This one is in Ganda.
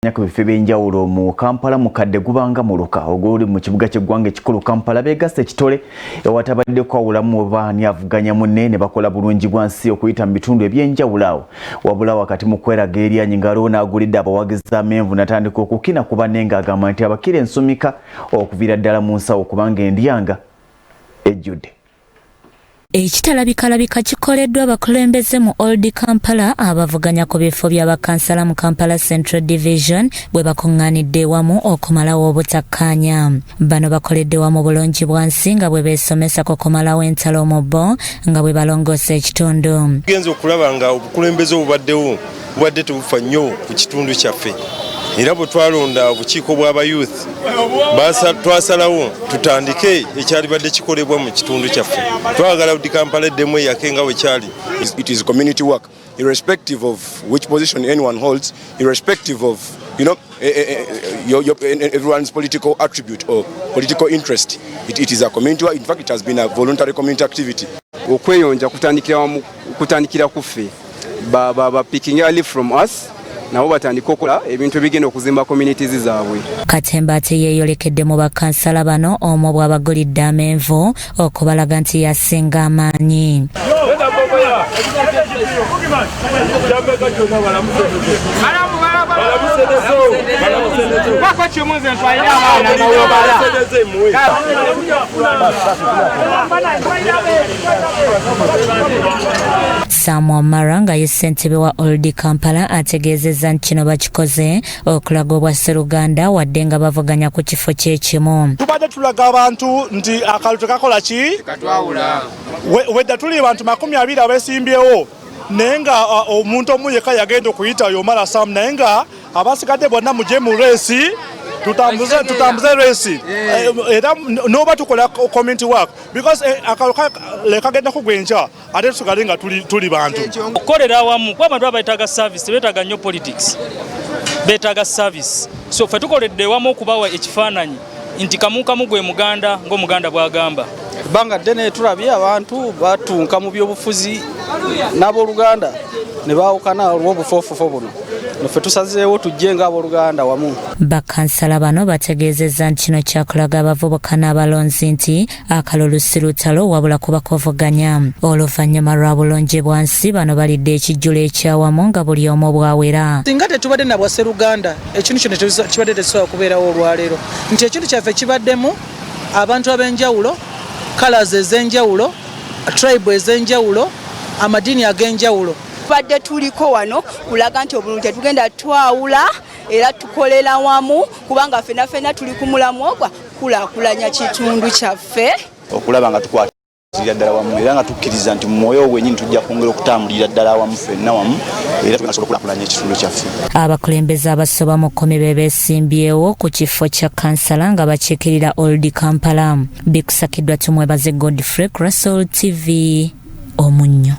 Ku bifo ebyenjawulo mu Kampala mukadde gubanga muluka oguli mu kibuga ky'eggwanga ekikulu Kampala, beegasse ekitole ewatabadde kwawulamu oba ani avuganya munne, ne bakola bulungi bwansi okuyita mu bitundu ebyenjawulo awo. Wabula wakati mu kweraga eryanyi, ngalo n'agulidde abawagizi amenvu, natandika okukina ku banne ng'agamba nti abakira ensumika okuviira ddala mu nsawo, kubanga endyanga ejjudde. Ekitalabikalabika kikoleddwa abakulembeze mu Old Kampala abavuganya ku bifo by'abakansala mu Kampala Central Division bwe bakuŋŋaanidde ewamu okumalawo obutakkaanya. Bano bakoledde wamu bulungi bwansi nga bwe beesomesa ku kumalawo entalo mu bo nga bwe balongoosa ekitundu. Genza okulaba nga obukulembeze obubaddewo bubadde tebufa nnyo ku kitundu kyaffe, era bwe twalonda obukiiko bw'aba youth, twasalawo tutandike ekyalibadde kikolebwa mu kitundu kyaffe. Twagala Old Kampala eddemu eyake nga bwe kyali. It is community work, irrespective of which position anyone holds, irrespective of everyone's political attribute or political interest. It is a community work. In fact, it has been a voluntary community activity. Okweyonja kutandikira wamu, kutandikira kuffe ba, ba, ba picking early from us, nabo batandika okukola ebintu ebigenda okuzimba communities zaabwe. Katemba ate yeeyolekedde mu bakansala bano, omu bw'abagulidde amenvu okubalaga nti yasinga amaanyi. Sam Omara nga ye ssentebe wa Old Kampala ategeezezza nti kino bakikoze okulaga obwasseruganda wadde nga bavuganya ku kifo kyekimu. Tubadde tulaga abantu nti akalulu tekakola ki, wedda tuli bantu 20 abesimbyewo, naye nga omuntu omu yekka yagenda okuyita Yomara Sam, naye nga abasigadde bonna muje mu race, tutambuze race. Era noba tukola community work because akalulu lekagenda kugwa enkya, ate tusigale nga tuli bantu. Okukolera awamu kuba abantu baba beetaaga service, tebeetaaga nnyo politics, beetaaga service. So ffe tukoledde ewamu okubawa ekifaananyi nti kamu kamu gwe Muganda, ng'Omuganda bw'agamba. Ebbanga ddene tulabye abantu batunka mu byobufuzi n'abooluganda ne baawukana olw'obufoofofo buno. Ffe tusazeewo tujje ng'abooluganda wamu. Bakansala bano bategeezezza nti kino kyakulaga abavubuka n'abalonzi nti akalulu si lutalo, wabula kuba kuvuganya. Oluvannyuma lwa bulungi bwansi, bano balidde ekijjulo ekyawamu nga buli omu bw'awera. Singa tetubadde na bwasseruganda, ekintu kino kibadde tekisobola kubeerawo olwaleero, nti ekintu kyaffe kibaddemu abantu ab'enjawulo, colours ez'enjawulo, tribe ez'enjawulo, amadiini ag'enjawulo. Tubadde tuliko wano kulaga nti obululu tetugenda twawula, era tukolera wamu kubanga ffenna ffenna tuli ku mulamu ogwa kulaakulanya kitundu kyaffe. Okulaba nga tukwatirira ddala wamu, era nga tukkiriza nti mu mwoyo gwennyini tujja kwongera okutambulira ddala awamu ffenna wamu, era tusobola okulaakulanya ekitundu kyaffe. Abakulembeze abasoba mu 10 be beesimbyewo ku kifo kya kansala nga bakiikirira Old Kampala. Bikusakiddwa Tumwebaze Godfrey, Russell TV, Omunnyo.